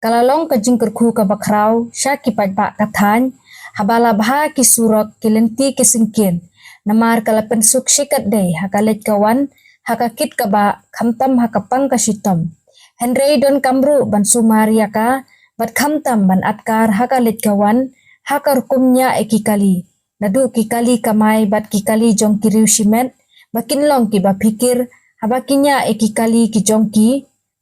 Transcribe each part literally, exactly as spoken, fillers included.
Ka la long ka jingkyrkhu kaba khraw sha ki paidbah ka thaiñ, haba la bha ki surok, ki lynti ki syngkien. Namar ka la pynsuk shikatdei ha ka leit ka wan, ha ka kit ka bah, khamtam ha ka pang ka shitom. Hynrei donkam ruh ban sumar ïa ka, bad khamtam ban atkar ha ka leit ka wan, ha ka rukom ñiah ïa ki kali. Naduh ki kali kamai bad ki kali jong ki riew shimet, ba kin long kiba phikir, haba ki ñiah ïa ki kali ki jong ki,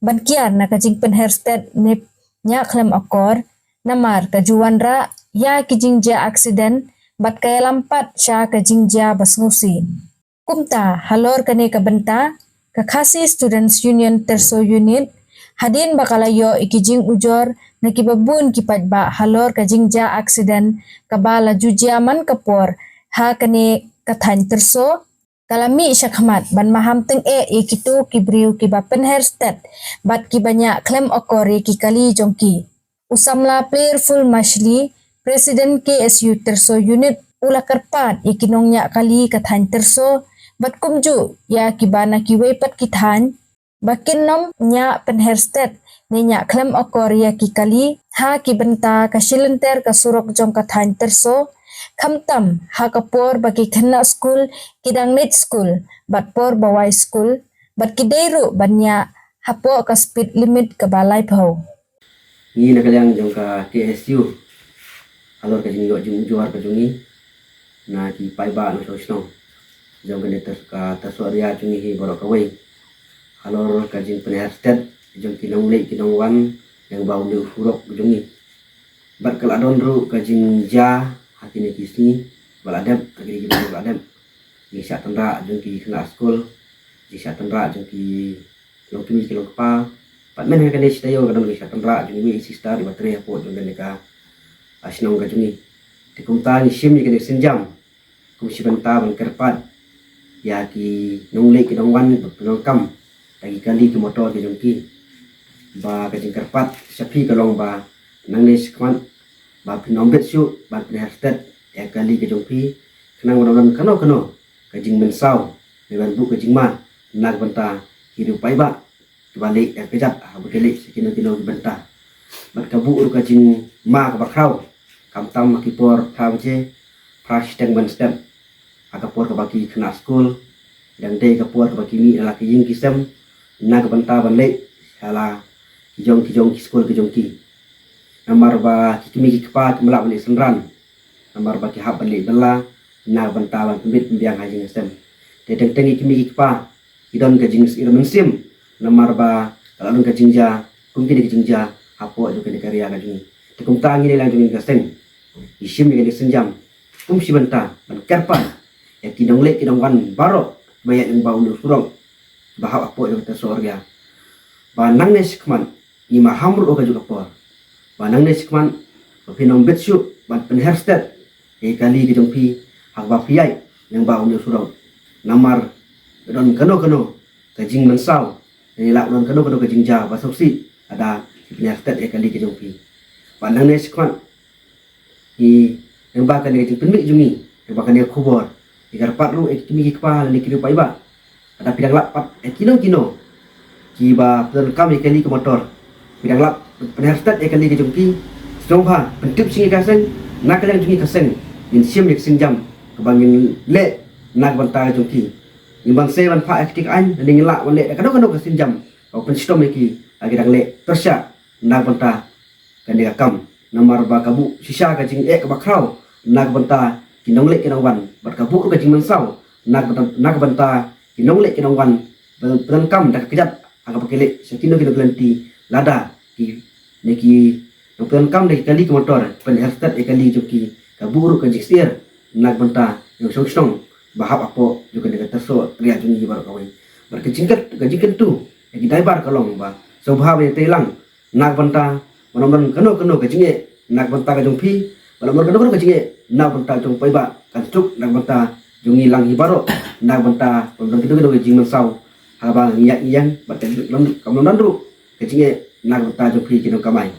ban kiar na ka jingpynher stet ne ñiah khlem akor, namar ka ju wanrah ïa ki jingjia aksiden, bad ka ïalam pat sha ka jingjia ba sngewsih. Kumta, halor kane ka bynta, ka Khasi Students Union Tyrso Unit, hadien ba ka la ïoh ïa ki jingujor na kiba bun ki paidbah halor ka jingjia aksiden kaba la ju jia man ka por ha kane ka thaiñ Tyrso, ka la mih shakhmat ban maham tyngeh ïa kito ki briew kiba pynher stet bad kiba ñiah khlem akor ïa ki kali jong ki. U samla Playerful Mashli, President K S U Tyrso Unit, u la kyrpad ïa ki nongñiah kali ka thaiñ Tyrso, bad kumjuh ïa kiba na kiwei pat ki thaiñ, ba kin nym ñiah pynher stet ne ñiah khlem akor ïa ki kali ha ki bynta ka shilynter ka surok jong ka thaiñ Tyrso, khamtam ha ka por ba ki khynnah skul ki dang leit skul, bad por ba wai skul, bad ki dei ruh ban ñiah hapoh ka speed limit kaba laiphew. Ngi na ka liang jong ka K S U, halor ka jingïoh jingujor ka jong ngi na ki paidbah nongshong shnong jong kane ka Tyrso area jong ngi hi baroh kawei, halor ka jingpynher stet jong ki nongleit ki nongwan lyngba une u surok jong ngi. Bad ka la don ruh ka jingjia ha kine ki sngi ba la dep, ha kine ki sngi ba la dep. Jingshah tynrah jong ki khynnah skul, jingshah tynrah jong ki longkmie ki longkpa. Bad mynta ha kane shi taïew ka don ka jingshah tynrah jong kiwei ki sister iba trei hapoh jong kane ka, ah, shnong ka jong ngi. Te kumta ngi shim ïa kane ka sienjam kum shi bynta ban kyrpad ïa ki nongleit ki nongwan ba pyndonkam da ki kali ki motor ki jong ki. Ba ka jingkyrpad sha phi ka long ba nangne shakhmat ba phin ym bit shuh ban pynher stet ïa ki kali ki jong phi, khnang ba ym don kano kano ka jingmynsaw ne ban buh ka jingma na ka bynta ki riew paidbah kiba leit ïa ka kjat haba ki leit sha kino kino ki bynta. Bad ka buh ruh ka jingma kaba khraw, khamtam ha ki por phra baje, phra shiteng mynstep, ha ka por kaba ki khynnah skul, dang dei ka por kaba ki mih na la ki ïing ki sem na ka bynta ban leit sha la ki jong ki jong ki skul ki jong ki. Namar ba ki kmie ki kpa kim lah ban leit synran, namar ba ki hap ban leit bylla na ka bynta ban pynbit pynbiang ha ïing ha sem. Te teng teng ki kmie ki kpa ki don ka jingsngewsih mynsiem, namar ba ka la don ka jingjia kum kine ki jingjia hapoh jong kane ka area ka jong ngi. Te kumta ngi na liang jong ngi ka seng, ngi shim ïa kane ka sienjam kum shi bynta ban kyrpad ïa ki nongleit ki nongwan baroh ba ïaid lyngba une u surok ba hap hapoh jong ka Tyrso area, ba nangne shakhmat ngi maham ruh ka juk ka por, ba nangne shakhmat ba phin ym bit shuh ban pynher stet ïa ki kali ki jong phi haba phi ïaid lyngba une u surok. Namar ka don kano kano ka jingmynsaw, ne lah don kano kano ka jingjia ba sngewsih lada phi pynher stet ïa ki kali ki jong phi. Ba nangne shakhmat ngi, lyngba kane ka jingpynmih jong ngi, lyngba kane ka khubor, ngi kyrpad ruh ïa ki kmie ki kpa lane ki riew paidbah, lada phi dang lap pat ïa kino kino kiba pyndonkam ïa ki kali ki motor, phi dang lap pynher stet ïa ki kali ki jong ki, sngewbha pyntip sha ngi ka seng. Na ka liang jong ngi ka seng ngin shim ïa ka sienjam kaba ngin leh na ka bynta ka jong ki. Ngim banse ban phah ïa ka kti ka aiñ, lane ngin lah ban leh da kano kano ka sienjam kaba pynshitom ïa ki, ha ki dang leh pyrshah na ka bynta kane ka kam. Namar ba ka buh shisha ka jingeh kaba khraw na ka bynta ki nongleit ki nongwan, bad ka buh ruh ka jingmynsaw na ka bynta, na ka bynta ki nongleit ki nongwan ba pyndonkam da ka kjat ha kaba ki leit sha kino kino ki lynti, lada ki, ne ki nongpyndonkam da ki kali ki motor pynher stet ïa ki kali jong ki. Ka buh ruh ka jingsyier na ka bynta ki nongshong shnong ba hap hapoh jong kane ka Tyrso area jong ngi baroh kawei. Bad ka jingkyntu, ka jingkyntu ïa ki driver ka long ba sngewbha ban ïatreilang na ka bynta ban ym don kano kano ka jingeh na ka bynta ka jong phi, ban ym don kano kano ka jingeh na ka bynta jong u paidbah, kan suk na ka bynta jong ngi lang hi baroh, na ka bynta ban ym don kano kano ka jingmynsaw haba ngi ïaid ngi ïeng, bad kan ym don ruh ka jingeh na ka bynta jong phi ki nongkamai.